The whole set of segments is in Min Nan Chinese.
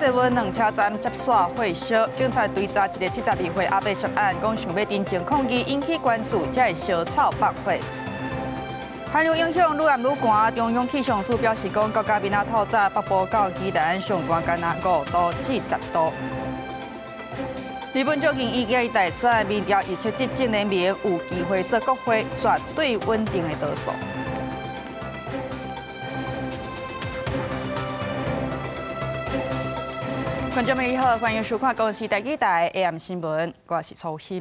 捷運兩車站接線火燒，警察追查一个72歲阿伯涉案，講想欲陳情抗議引起關注，才會燒草放火。寒流影響愈暗愈寒，中央氣象署表示講，國家明仔透早北部到宜蘭上懸干焦5度至10度。日本眾議院今日大選，民調預測執政聯盟有機會做國會絕對穩定的多數。觀眾朋友好，歡迎收看公視台語台 AM 新聞，我是楚欣。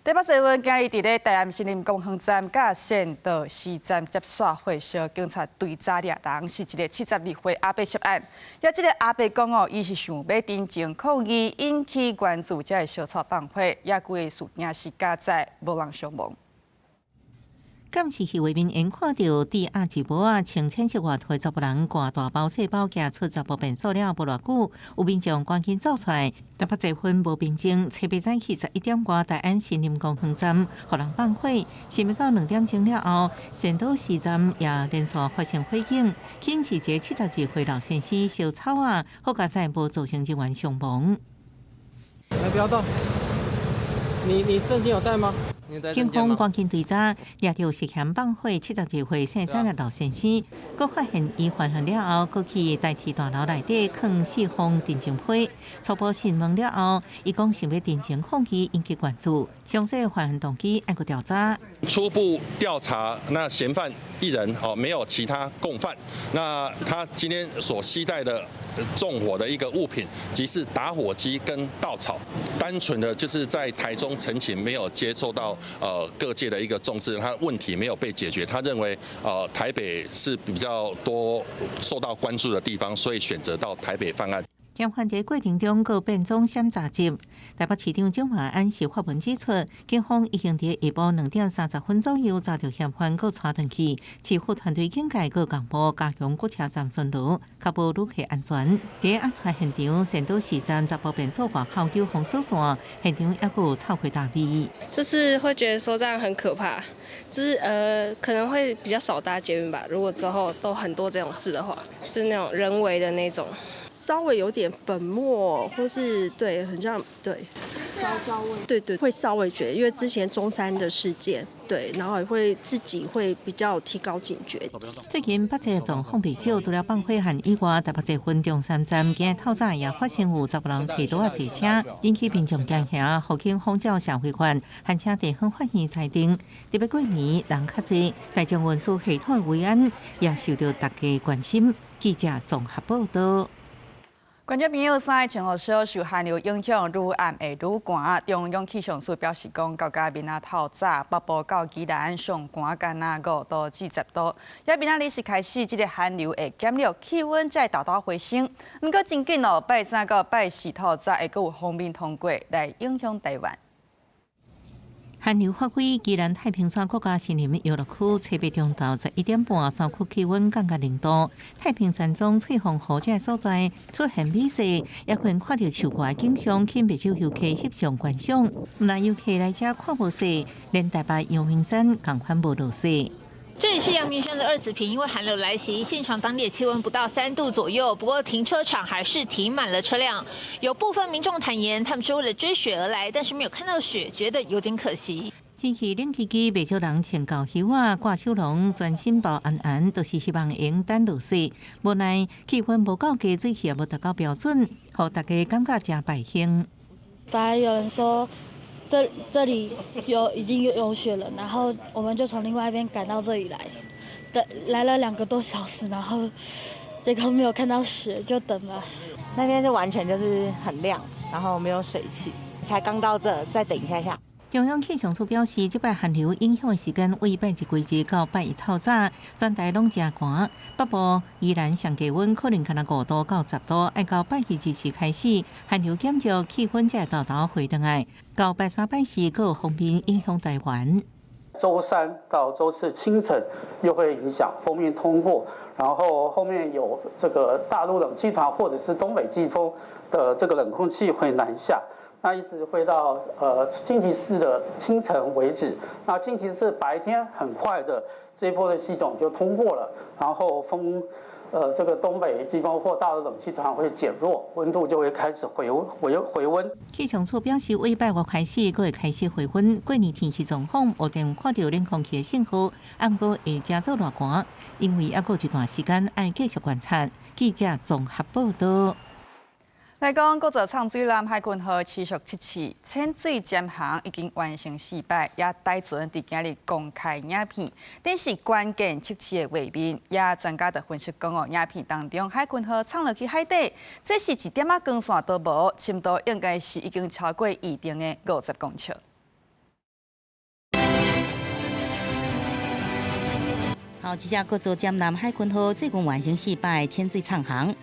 台北捷運今日佇咧大安森林公園站佮善導寺站接線火燒，警察追查掠人，是一个72歲阿伯涉案。抑這个阿伯講哦，伊是想欲陳情抗議引起關注，才會燒草放火。抑規个事件是佳哉無人傷亡。監視器畫面會看著，佇亞一帽仔穿淺色外套的查埔人掛大包細包，行出查埔便所了無偌久，有民眾趕緊走出來。台北捷運無平靜，初八早起11點外，大安森林公園站予人放火，想欲到2點鐘了後，善導寺站也連續發生火警，起因是一个72歲老先生燒草仔，好佳哉無造成人員傷亡。來，不要動。你證件有帶嗎？警方趕緊追查，掠著涉嫌放火72歲姓陳的老先生，閣發現伊犯案了後，閣去代替大樓內底囥四封陳情批。初步訊問了後，伊講想欲陳情抗議引起關注，詳細犯案動機猶閣調查。初步調查，那嫌犯一人哦，沒有其他共犯。那他今天所攜帶的縱火的一個物品，即是打火機跟稻草，單純的就是在台中陳情，沒有接受到各界的一個重視，他問題沒有被解決。他認為台北是比較多受到關注的地方，所以選擇到台北犯案。嫌犯佇過程中，閣變裝閃詐集。台北市長蔣萬安是發文指出，警方已經佇下晡2點30分左右查著嫌犯，閣帶轉去。市府團隊警戒閣共部加強各車站巡邏，確保旅客安全。佇案發現場，善導寺站查埔便所外口有封鎖線，現場猶閣有臭火焦味。就是會覺得說這樣很可怕，就是可能會比較少搭捷運吧。如果之後都很多這種事的話，就是那種人為的那種。稍微有點粉末，或是對，很像對，焦焦味，對對，會稍微覺得，因為之前中山的事件，對，然後也會自己會比較提高警覺。最近北捷狀況袂少，除了放火案以外，台北捷運中山站今日透早也發生有查埔人提刀仔坐車，引起民眾驚嚇，予警方照社會犯，還請地方法院裁定。特別過年人較濟，大眾運輸系統的維安也受著大家關心。記者綜合報道。觀眾朋友，三日前予小受寒流影響，愈暗會愈寒。中央氣象署表示講，到今明仔透早，北部到宜蘭上懸干焦5度至10度。抑明仔日時開始，這个寒流會減弱，氣溫才會沓沓回升。毋過真緊哦，拜三到拜四透早會閣有鋒面通過來影響台灣。寒流發威，宜蘭太平山國家森林遊樂區，初八中晝11點半，山區氣溫降到0度。太平山莊翠峰湖這个所在出現美雪，也可能看著樹外景象，吸引袂少遊客翕相觀賞。毋但遊客來遮看無雪，連台北陽明山仝款無落雪。這裡是陽明山的二子坪，因為寒流來襲，現場當地氣溫不到3度左右。不過停車場還是停滿了車輛。有部分民眾坦言，他們是為了追雪而來，但是沒有看到雪，覺得有點可惜。天氣冷吱吱，袂少人穿厚袖仔、掛手籠，全身包嚴嚴，都是希望會用等落雪。無奈氣溫無夠低，水汽也無達到標準，予大家感覺誠敗興。本來有人說，這裡有已經有雪了，然後我們就從另外一邊趕到這裡來，等來了2個多小時，然後結果沒有看到雪，就等了。那邊是完全就是很亮，然後沒有水汽，才剛到這，再等一下下。中央氣象署表示，這擺寒流影響的時間為拜一歸日到拜一透早，全台攏誠寒。北部宜蘭上低溫可能干焦5度到10度，愛到拜二日時開始，寒流減弱，氣溫才會沓沓回轉來。到拜三、拜四，閣有鋒面影響台灣。週三到週四清晨又會影響鋒面通過，然後後面有這個大陸冷氣團或者是東北季風的這個冷空氣會南下。那一直會到星期四的清晨為止。那星期四白天很快的這一波的系統就通過了，然後風这个东北季风或大陆冷气团会减弱，溫度就會開始回溫。氣象處表示，下拜月開始，閣會開始回溫。過年天氣狀況，目前看著冷空氣的信號，毋過會誠做熱寒，因為猶閣有一段時間愛繼續觀察。記者綜合報道。來講，國造藏水艦海鯤號持續測試潛水潛航已經完成四擺，也帶船佇今日公開影片。但是關鍵測試的畫面，也專家就分析講哦，影片當中海鯤號藏落去海底，這是一點仔光線都無，深度應該是已經超過預定的50公尺。頭一隻國造潛艦海鯤號最近完成四擺潛水藏航。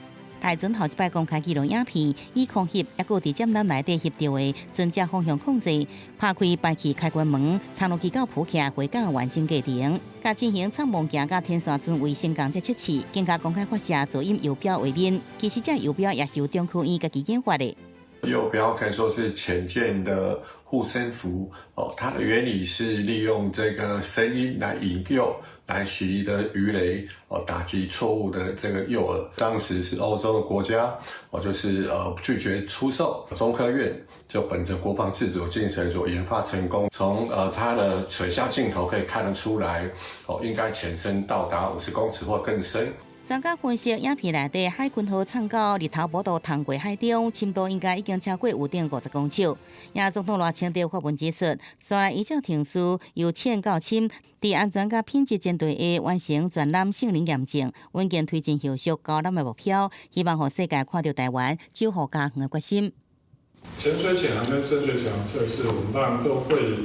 大船頭一擺公開紀錄影片，以空翕，抑閣佇潛艦內底翕著的船隻方向控制，拍開排氣開關門，藏落去到浮起來回港完整過程，佮進行藏望鏡佮天線準位升降這測試，更加公開發射噪音游標畫面。其實這游標也是由中科院家己研發的。游標可以說是潛艦的護身符哦，它的原理是利用這個聲音來引誘來襲的魚雷哦，打擊錯誤的這個誘餌。當時是歐洲的國家哦，就是拒絕出售。中科院就本着國防自主精神所研發成功。從它的水下鏡頭可以看得出來，哦，應該潛深到達50公尺或更深。專家分析，影片內底海鯤號藏到日頭無度通過海中，深度應該已經超過有頂50公尺。也總統賴清德發文指出，煞來依照程序由淺到深，佇安全佮品質前提下完成全艦性能驗證，穩健推進後續交艦的目標，希望予世界看著台灣守護家園的決心。潛水潛航跟深水潛航測試，我們當然都會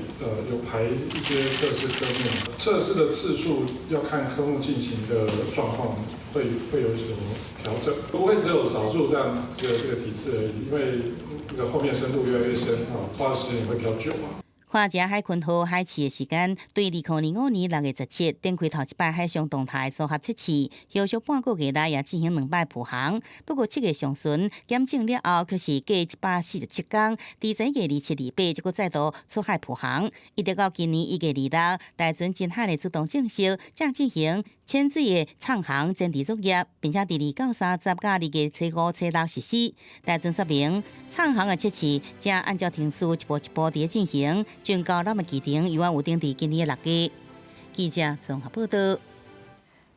有排一些測試科目，測試的次數要看科目進行的狀況，會有所調整，不會只有少數這樣這個幾次而已，因為這個後面深度越來越深啊，花的時間也會比較久嘛。看這海鯤號海試的時間，對2025年6月17展開頭一擺海上動態組合測試，後續半個月內也進行兩擺浮航。不過7月上旬檢證了後，卻是隔147天，佇11月27、28，才閣再度出海浮航。一直到今年1月26，大船真海的主動正式才進行潛水的暢航前置作業，並且佇2到30佮2月初5、初6實施。大船說明，暢航的測試正按照程序一步一步佇進行。全交艦的期程猶有定佇今年的6月。記者綜合報道。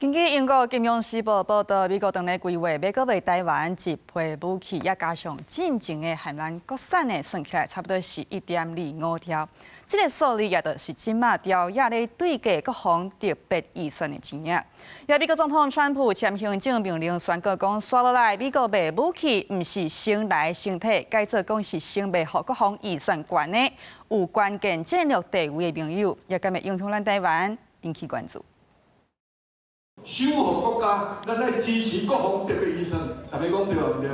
根據英國《金融時報》報道，美國當咧規劃欲閣賣台灣一批武器，也加上進前的含咱國產的，算起來差不多是1.25兆。這個數字也就是這馬朝野咧對決國防特別預算的錢仔。也美國總統川普簽行政命令宣告講，煞落來美國賣武器，毋是先來先退，改做講是先賣予國防預算懸的，有關鍵戰略地位的盟友，也敢會影響咱台灣，引起關注。守護國家，咱愛支持國防特別預算，大家講對毋對？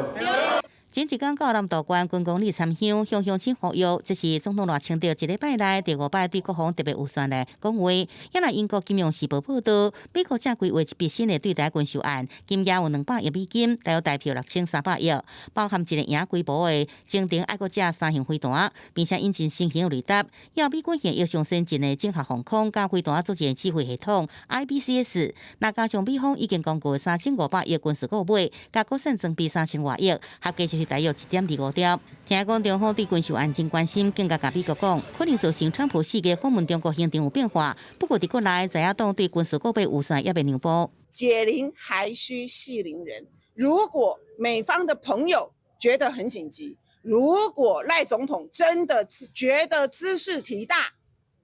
前一工到南投縣軍公里參鄉，向鄉親呼籲，這是總統賴清德一禮拜內第五擺對國防特別預算來講話。也若英國金融時報報道，美國正規劃一筆新的對台軍售案，金額有200億美金，大約台幣6300億，包含一個營規模的精定愛國者三型飛彈，並且引進新型雷達，要美軍現役上先進的綜合防空佮飛彈作戰指揮系統 IBCS。若加上美方已經公告3500億軍事購買，佮國產裝備3000外億，合計就是大約1.25兆。聽講中方對軍售案真關心，更加共美國講，可能造成川普4月訪問中國行程有變化。不過佇國內，在野黨對軍事購買預算也袂讓步。解鈴還須繫鈴人。如果美方的朋友覺得很緊急，如果賴總統真的覺得茲事體大，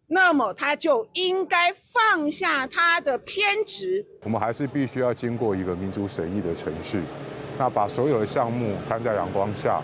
那麼他就應該放下他的偏執。我們還是必須要經過一個民主審議的程序，那把所有的項目攤在陽光下，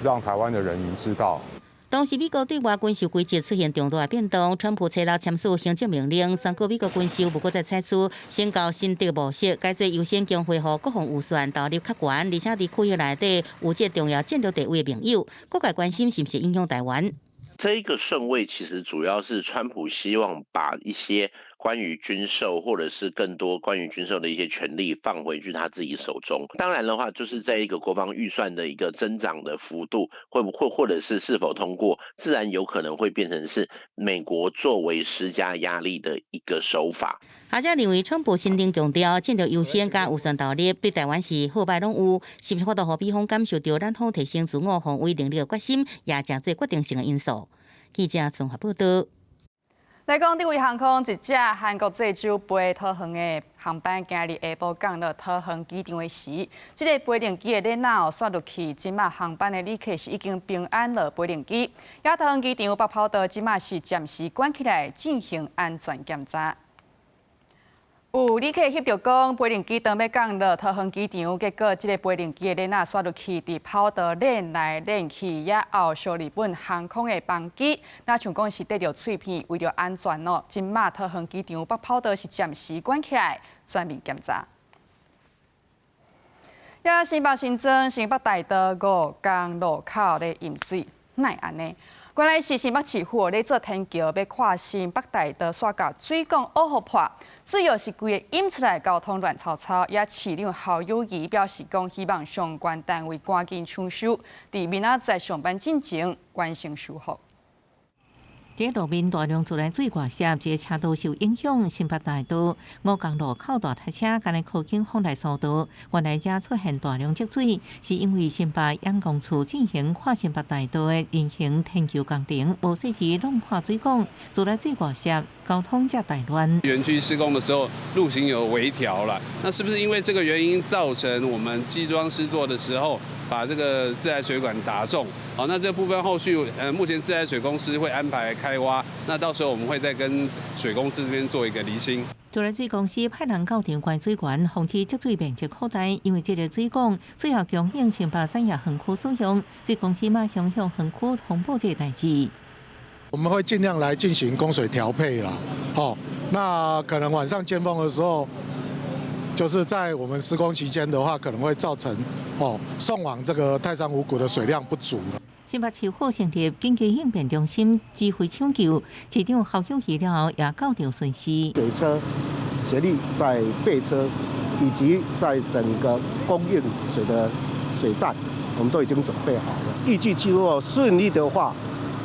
讓台灣的人民知道。當時美國對外軍售規則出現重大變動，川普初六簽署行政命令，宣告美國軍售無閣再採取先交先得模式，改做優先將恢復國防預算投入較懸，而且佇區域內底有這重要戰略地位的盟友，各界關心是毋是影響台灣。這個順位其實主要是川普希望把一些關於軍售或者是更多關於軍售的一些權力放回去他自己手中。當然的話，就是在一個國防預算的一個增長的幅度，會不會或者是是否通過，自然有可能會變成是美國作為施加壓力的一個手法。學者認為，川普新政強調戰略優先佮預算投入，對台灣是好歹攏有，是毋是法度予美方感受著咱方提升自我防衛能力的決心，也誠做決定性的因素。記者綜合報道。來講，長榮航空一隻韓國濟州飛桃園的航班，今日下晡降落桃園機場的時，這个飛行機的鏈仔摔落去，這馬航班的旅客是已經平安落飛行機。也桃園機場北跑道這馬是暫時關起來進行安全檢查。有旅客翕著講，飛行機當欲降落桃園機場，結果這个飛行機的鏈仔摔落去，佇跑道輾來輾去，也後燒日本航空的班機，若像講是綴著碎片，為著安全哦，這馬桃園機場北跑道是暫時關起來，全面檢查。也新北新莊新北大道五江路口咧淹水，哪會按呢？原來是新北市府咧做天橋，欲跨新北大道煞共水管挖予破，水又是規个淹出來，交通亂糟糟。也市長侯友宜表示講，希望相關單位趕緊搶修，佇明仔載上班進前完成修復。佇路面大量自來水外泄，這个車道受影響，新北大道五江路口大塞車，敢若靠近鳳來隧道，原來遮出現大量積水，是因為新北養工處進行跨新北大道的人行天橋工程，無細緻弄破水管，自來水外泄，交通才大亂。園區施工的時候，路型有微調了，那是不是因為這個原因造成我們基樁施作的時候，把這個自來水管打中？好，那這部分後續，目前自來水公司會安排開挖，那到時候我們會再跟水公司這邊做一個釐清。自來水公司派人到場關水管，防止積水面積擴大。因為這个水管最後供應新北產業園區使用，水公司馬上向園區通報這个代誌。我們會盡量來進行供水調配啦，好，那可能晚上尖峰的時候，就是在我們施工期間的話，可能會造成哦送往這個泰山五股的水量不足。新北市府成立緊急應變中心，指揮搶救。市長侯友宜了後也到場巡視。水車協力在備車，以及在整個供應水的水站，我們都已經準備好了。預計如果順利的話，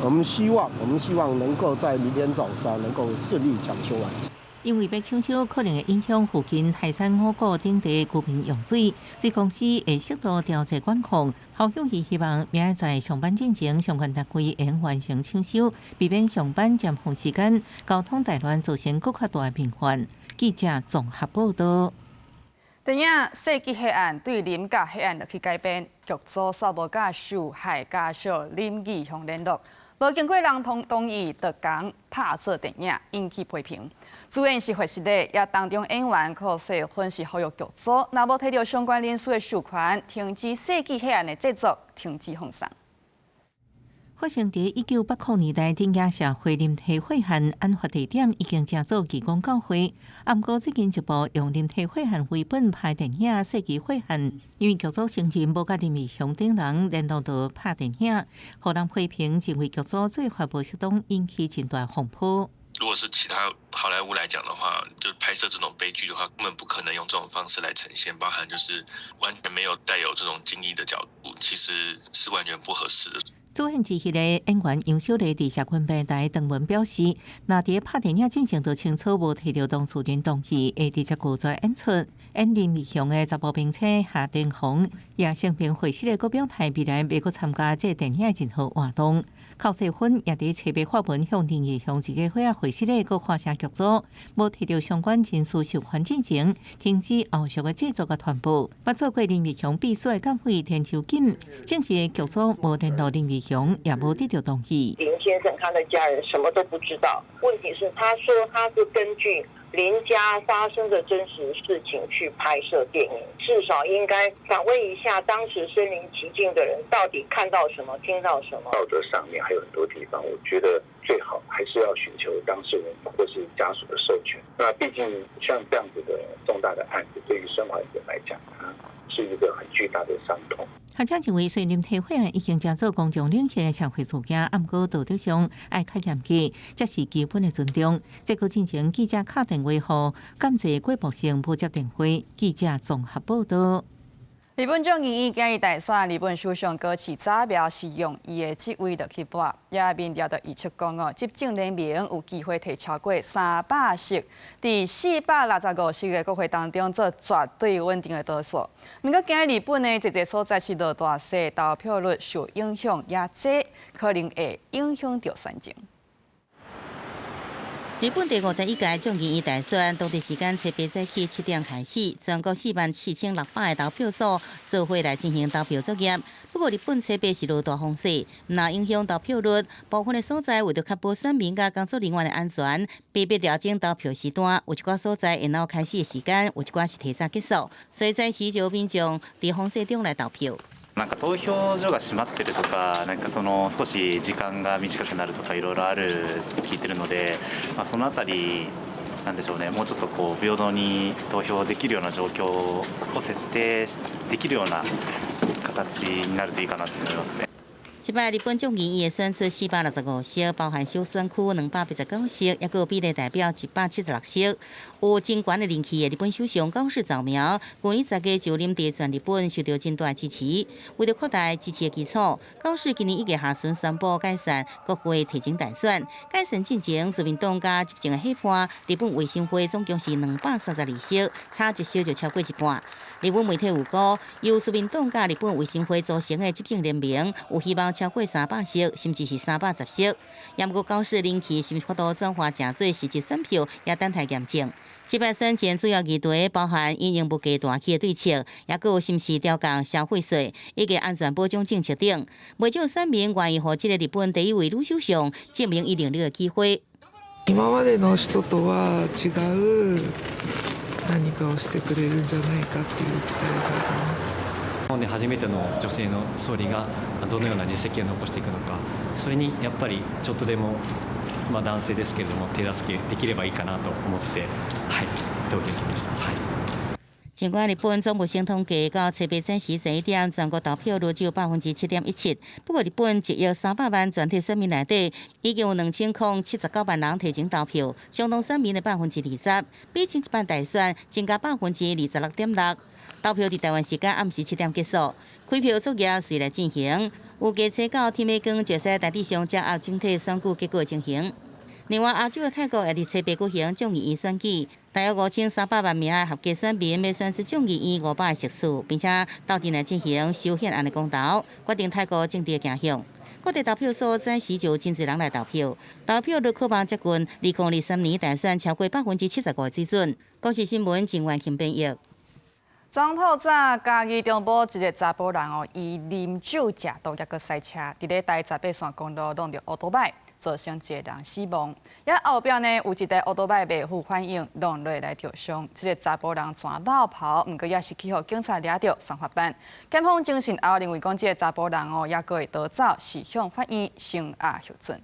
我們希望能夠在明天早上能夠順利搶修完成。因為欲搶修可能會影響附近泰山五股等地居民用水，水公司會適度調節管控。侯友宜希望明仔載上班進前，相關單位會完成搶修，避免上班尖峰時間交通大亂，造成閣較大的隱患。記者綜合報道。電影《世紀血案》對林家血案落去改編，劇組煞無佮受害家屬林義雄聯絡，無經過人同意，就共拍做電影，引起批評。主演是賀實的，也當中演員柯世芬是呼籲劇組，若無提著相關人士的授權，停止《世紀血案》的製作，停止放送。發生佇1980年代頂野社會林體血案案發地點已經成做義工教會。啊，毋過最近一部用林體血案為本拍電影《世紀血案》，因為劇組承認無佮林義雄等人聯絡就拍電影，予人批評認為劇組做法無適當，引起真大風波。如果是其他好萊塢來講的話，就拍攝這種悲劇的話，根本不可能用這種方式來呈現，包含就是完全沒有帶有這種敬意的角度，其實是完全不合適的。主演之一的演員楊小麗佇社群平台登文表示，若佇拍電影進程就清楚無提著當事人同意，會直接拒絕演出。演林義雄的查埔兵車夏定宏也聲明會失的閣表態，未來袂閣參加這電影的任何活動。寇世芬也佇冊尾發文向林義雄一家伙仔會失的閣發聲劇組，無提著相關人士授權進前，停止後續的製作佮傳播。捌做過林義雄秘書的監製田秋錦，證實劇組無聯絡林義雄，也無得著同意。林先生他的家人什麼都不知道。問題是，他說他是根據林家發生的真實事情去拍攝電影，至少應該訪問一下當時身臨其境的人，到底看到什麼、聽到什麼。道德上面還有很多地方，我覺得最好還是要尋求當事人或是家屬的授權。那畢竟像這樣子的重大的案子，對於生還者來講，它是一個很巨大的傷痛。學者認為，雖然提法案已經成做公眾領域的社會事件，毋過道德上愛較嚴格，這是基本的尊重。這個進前記者敲電話予監製郭博成無接電話，記者綜合報道。日本眾議院今日大選，日本首相高市早苗是用伊的職位落去搏，也民調就預測講哦，執政聯盟有機會提超過300席，佇465席的國會當中做絕對穩定的多數。毋過今日日本呢，濟濟所在是落大雪，投票率受影響也濟，可能會影響著選情。日本第51屆眾議院大選，當地時間初八早起7點開始，全國44,600个投票所做伙來進行投票作業。不過日本初八是落大風雪，毋但影響投票率，部分的所在為著確保選民佮工作人員的安全，被迫調整投票時段。有一寡所在延後開始的時間，有一寡是提早結束，所以早時就有民眾佇風雪中來投票。なんか投票所が閉まってるとか、なんかその少し時間が短くなるとかいろいろあると聞いてるので、まあそのあたりなんでしょうね、もうちょっとこう平等に投票できるような状況を設定できるような形になるといいかなと思いますね。這擺日本眾議院的選出465席，包含小選區289席，抑閣有比例代表176席。有真懸的人氣的日本首相高市早苗，舊年10月就任佇全日本受著真大支持。為著擴大支持的基礎，高市今年1月下旬宣布解散國會提前大選。改選進前，自民黨佮執政的伙伴日本維新會總共是232席，差一席就超過一半。日本媒體預估，由自民黨佮日本維新會組成的執政聯盟有希望超過300席，甚至是310席。毋過高市人氣是毋是法度轉化成做實質選票，也等待驗證。這擺選戰主要議題包含因應物價大起的對策，抑閣有是毋是調降消費稅，以及安全保障政策等。袂少選民願意予這個日本第一位女首相證明伊能力的機會。今までの人とは違う何かをしてくれるんじゃないかっていう期待があります。日本で初めての女性の総理がどのような実績を残していくのか、それにやっぱりちょっとでもまあ男性ですけれども手助けできればいいかなと思って、はい、投票に来ました。はい。儘管日本總務省統計到初八早時11點，全國投票率只有7.17%。不過日本1億300萬全體選民內底，已經有2079萬人提前投票，相當選民的20%，比前一擺大選增加26.6%。投票佇台灣時間暗時7點結束，開票作業隨來進行。預計初九天欲光就會使大致上掌握整體選舉結果情形。另外，亞洲的泰國也佇初八舉行眾議院選舉，大約5300萬名的合格選民欲選出眾議院500個席次，並且鬥陣來進行修憲案的公投，決定泰國政治的走向。各地投票所早時就真濟人來投票，投票率可望接近2023年大選超過75%的水準。公視新聞鄭婉琴編譯。昨昏早，嘉義中部一个查埔人哦，伊啉酒食毒，抑閣駛車，佇咧台十八線公路挵著歐多擺，造成一个人死亡。抑後壁呢，有一台歐多擺袂赴反應，挵落來著傷。這个查埔人全落跑，毋過也是去予警察掠著送法辦。檢方偵訊後認為講，這个查埔人哦，抑閣會逃走，是向法院聲押核准。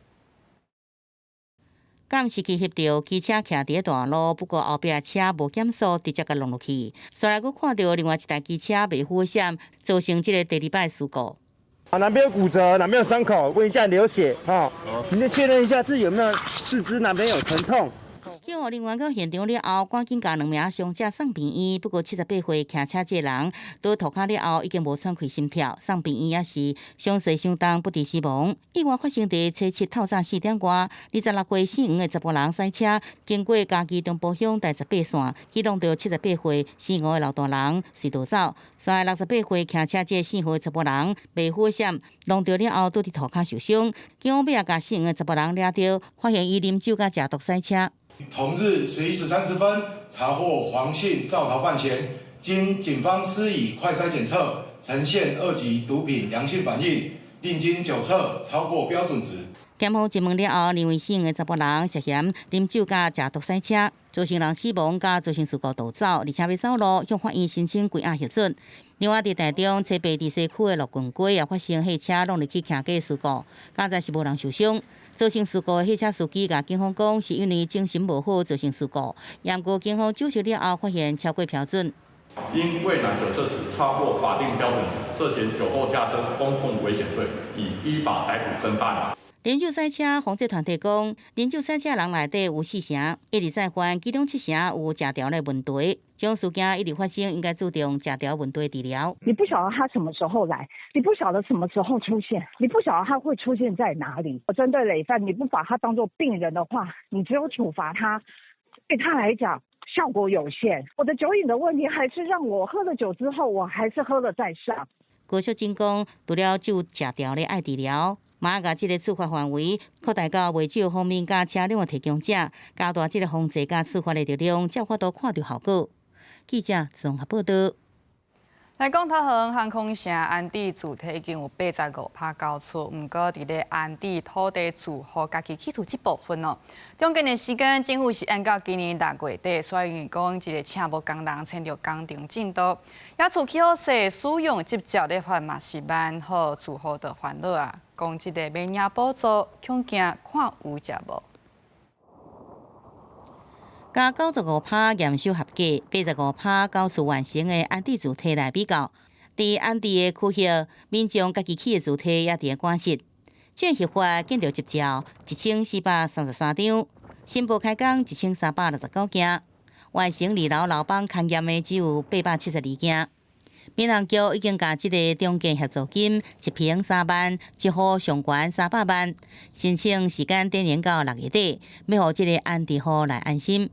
監視器翕著機車徛佇大路，不過後壁車無減速，直接共挵落去。煞來閣看著另外一台機車袂赴閃，造成這个第二擺事故。啊，哪邊有骨折？哪邊有傷口？問一下流血，哈，你先確認一下自己有沒有四肢哪邊有疼痛。救護人員到現場了後，趕緊共兩名傷者送病院。不過78歲騎車這个人佇塗跤了後已經無喘氣心跳，送病院也是傷勢相當不治死亡。意外發生佇初七透早4點外，26歲姓黃的查埔人駛車經過嘉義中部鄉台十八線，去挵著78歲姓吳的老大人隨逃走。煞來68歲騎車這个姓何的查埔人袂赴閃，挵著了後倒佇塗跤受傷。警方尾仔共姓黃的查埔人掠著，發現伊啉酒佮食毒駛車。同日11時30分，查獲黃姓肇逃犯嫌，經警方施以快篩檢測，呈現二級毒品陽性反應，另經酒測超過標準值。檢方質問了後，認為姓的查埔人涉嫌啉酒佮食毒駛車，造成人死亡，佮造成事故逃走，而且欲走路，向法院申請關押核准。另外，佇台中初八佇西區的樂群街也發生貨車挵入去徛架事故，佳哉是無人受傷。造成事故的貨車司機共警方講，是因為精神無好造成事故。毋過警方酒測了後，發現超過標準。因未滿酒測值超過法定標準值，涉嫌酒後駕車公共危險罪，已依法逮捕偵辦。啉酒駛車防制團體講，啉酒駛車人內底有四成一直再犯，其中七成有食條的問題。這種事件一直發生，應該注重食條問題治療。你不曉得他什麼時候來，你不曉得什麼時候出現，你不曉得他會出現在哪裡。針對累犯，你不把他當作病人的話，你只有處罰他，對他來講效果有限。我的酒癮的問題，還是讓我喝了酒之後，我還是喝了再上。高淑貞講，除了酒食條的愛治療，嘛共這个處罰範圍擴大到賣酒方面佮車輛的提供者，加大這个防制佮處罰的力量，才有法度看著效果。記者綜合報道。來講，桃園航空城安置住宅已經有85%交厝，毋過佇咧安置土地住戶家己起厝這部分哦，中間的時間政府是按到今年6月底，所以講這个請無工人牽著工程進度，也厝起好勢，使用執照咧發嘛是慢，予住戶就煩惱啊，講這個欲領補助，恐驚看有食無。佮95%驗收合格、85%交厝完成的安置住宅來比較，佇安置的區域，民眾家己起的住宅也佇咧趕時。這核發建築執照1433張，新埔開工1369件，完成二樓樓房勘驗的只有872件。民航局已經共這个重建協助金一坪3萬，一戶上懸300萬，申請時間展延到6月底，欲予這个安置戶來安心。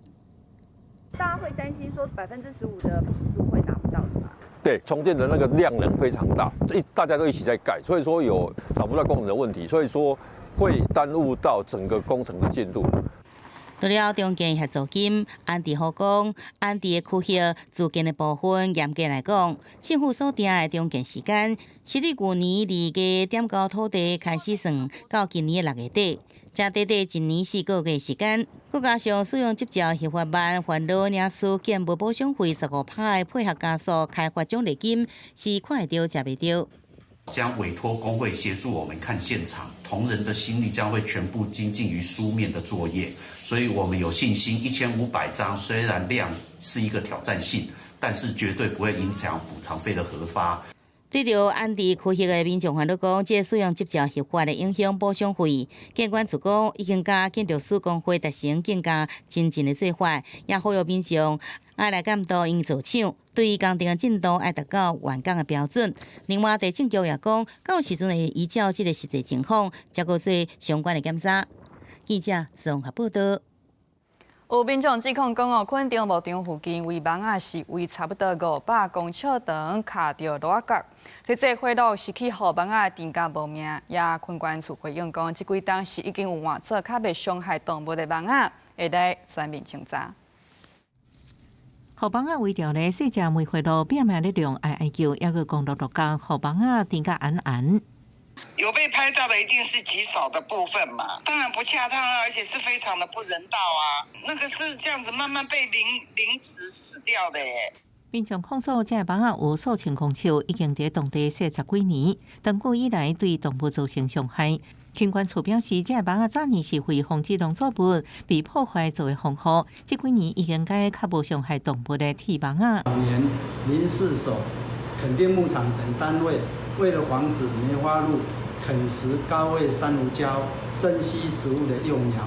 大家會擔心說15%的補助會拿不到，是嗎？對，重建的那個量能非常大，大家都一起在蓋，所以說有找不到工人的問題，所以說會耽誤到整個工程的進度。除了重建協助金，安置戶講，安置的區域資金的部分，嚴格來講，政府所定的重建時間是對舊年2月點交土地開始算，到今年的6月底，才短短1年4個月時間。閣加上使用執照核發慢，煩惱領取建物補償費15%的配合加速開發獎勵金，是看會著食袂著。將委託工會協助我們看現場，同仁的心力將會全部精進於書面的作業，所以我們有信心1500張雖然量是一個挑戰性，但是絕對不會影響補償費的核發。對著安置區域的民眾煩惱講，這个使用執照核發的影響補償費，建管處講已經佮建築師公會達成更加精進的做法，也呼籲民眾愛來監督𪜶造廠，對工程的進度愛達到完工的標準。另外，地政局也講，到時陣會依照這个實際情況，才閣做相關的檢查。記者綜合報道。有民眾指控講哦，墾丁牧場附近圍網仔是圍差不多500公尺長，卡著躼仔角。這個火爐是去予蠓仔叮甲無命，也墾管處回應講，這幾冬是已經有換做較袂傷害動物的網仔，會來全面清查。予蠓仔圍著咧，細隻梅花鹿拼命咧量哀哀叫，抑閣講落落工，予蠓仔叮甲絚絚。有被拍到的一定是極少的部分嘛，當然不恰當，而且是非常的不人道啊！那個是這樣子慢慢被凌凌遲死掉的耶。民眾控訴，這個蠓仔有數千公尺，已經佇當地設十幾年，長久以來對動物造成傷害。墾管處表示，這個蠓仔早年是為防止農作物被破壞做的防護，這幾年已經改較無傷害動物的鐵網仔。當年林試所、墾丁牧場等單位，為了防止梅花鹿啃食高位珊瑚礁、珍稀植物的幼苗、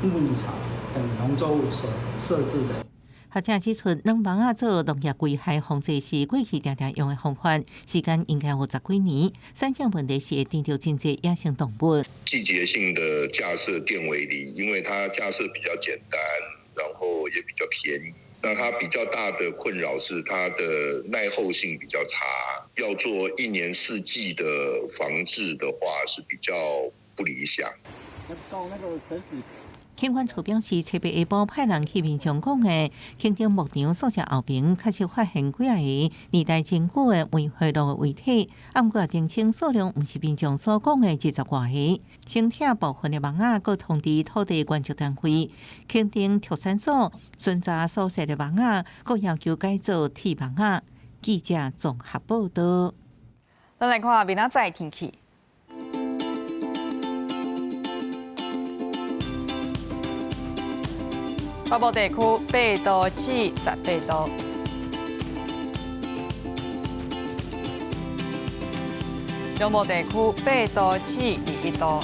牧草等農作物所設置的。學者指出，軟網仔做農業危害防治是過去常常用的方法，時間應該有十幾年。產生問題是會叮著真濟野生動物。季節性的架設電圍籬，因為它架設比較簡單，然後也比較便宜。那它比較大的困擾是它的耐候性比較差，要做一年四季的防治的話是比較不理想。墾管處表示，七八下晡派人去民眾講的，墾丁牧場宿舍後邊確實發現幾仔个年代真久的梅花鹿的遺體，毋過澄清數量毋是民眾所講的20外个。先拆部分的網仔，閣通知土地原則單位，墾丁畜產所巡查所設的網仔，閣要求改做鐵網仔。記者綜合報道。咱來看明仔載天氣。北部地區8度至18度，中部地區8度至21度。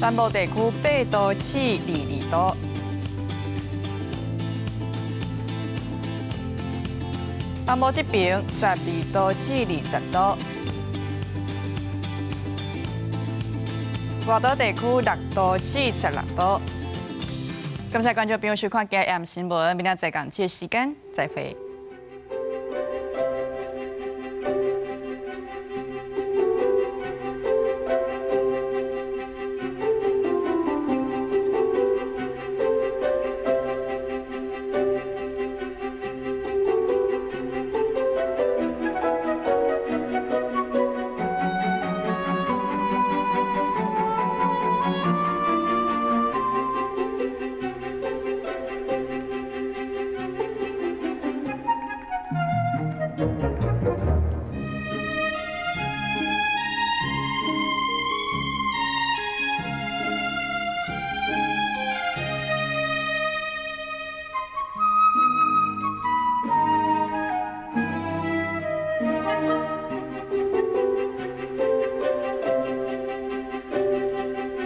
南部地區8度至22度。北部這邊12度至20度。外島地區6度至16度。感謝觀眾朋友收看今日新聞，明仔載仝這時間再會。